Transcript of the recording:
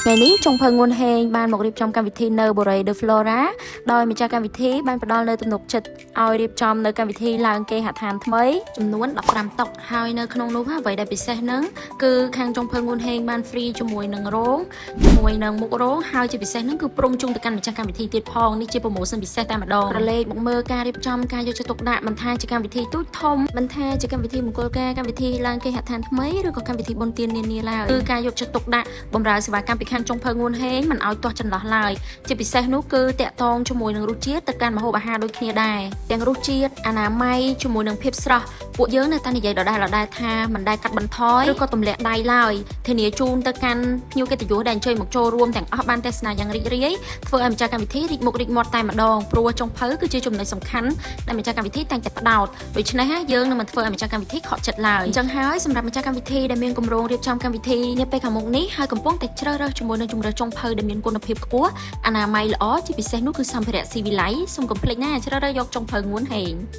ថ្ងៃនេះចុងភៅងួនហេងបានមករៀបចំកម្មវិធីនៅបូរី The Flora ដោយម្ចាស់កម្មវិធីបានផ្ដល់នូវទំនុកចិត្តឲ្យរៀបចំនៅកម្មវិធីឡើងគេហដ្ឋានថ្មីចំនួន15តុហើយនៅក្នុងនោះអ្វីដែលពិសេសហ្នឹងគឺខាងចុងភៅងួនហេងបាន free ជាមួយនឹងរោងជាមួយនឹងមុខរោងហើយជាពិសេសហ្នឹងគឺព្រមជូនទៅកាន់ម្ចាស់កម្មវិធីទៀតផងនេះជា promotion ពិសេសតែម្ដងក្រឡេកមកមើលការរៀបចំការយកចិត្តទុកដាក់មិនថាជាកម្មវិធីទូចធំមិនថាជាកម្មវិធីមង្គលការកម្មវិធីឡើងគេហដ្ឋានថ្មីឬក៏កម្មវិធីបុណ្យទាននានាឡើយគឺការយកចិត្តទុកដាក់បម្រើសេវាកម្មពីខាងចុងភៅងួនហេងមិនឲ្យទាស់ចន្លោះឡើយជាពិសេសនោះគឺតាក់ទងជាមួយនឹងរសជាតិទៅកាន់ម្ហូបអាហារដូចគ្នាដែរទាំងរសជាតិអនាម័យជាមួយនឹងភាពស្រស់ពួកយើងនៅតែនិយាយដដែលៗថាមិនដែលកាត់បន្ថយឬក៏ទម្លាក់ដៃឡើយធានាជូនទៅកាន់ភ្ញៀវកិត្តិយសដែលអញ្ជើញមកចូលរួមទាំងអស់បានទស្សនាយ៉ាងរីករាយធ្វើឲ្យម្ចាស់កម្មវិធីរីកមុខរីកមាត់តែម្ដងព្រោះចុងភៅគឺជាចំណុចសំខាន់ដែលម្ចាស់កម្មវិធីតែងតែផ្ដោតដូច្នេះយើងនឹងមិនធ្វើឲ្យម្ចាស់កម្មវិធីខកចិត្តឡើយអញ្ចឹងហើយសម្រាប់ម្ចាស់កម្មវិធីដែលមានគម្រោងរៀបចំកម្មវិធីនាពេលខាងមុខនេះហើយកំពុងតែជ្រើសរើសជាមួយនឹងជម្រើសចុងភៅដែលមានគុណភាពខ្ពស់អនាម័យល្អជាពិសេសនោះគឺសម្ភារៈស៊ីវិល័យសូមកុំភ្លេចណាជ្រើសរើសយកចុងភៅងួនហេង។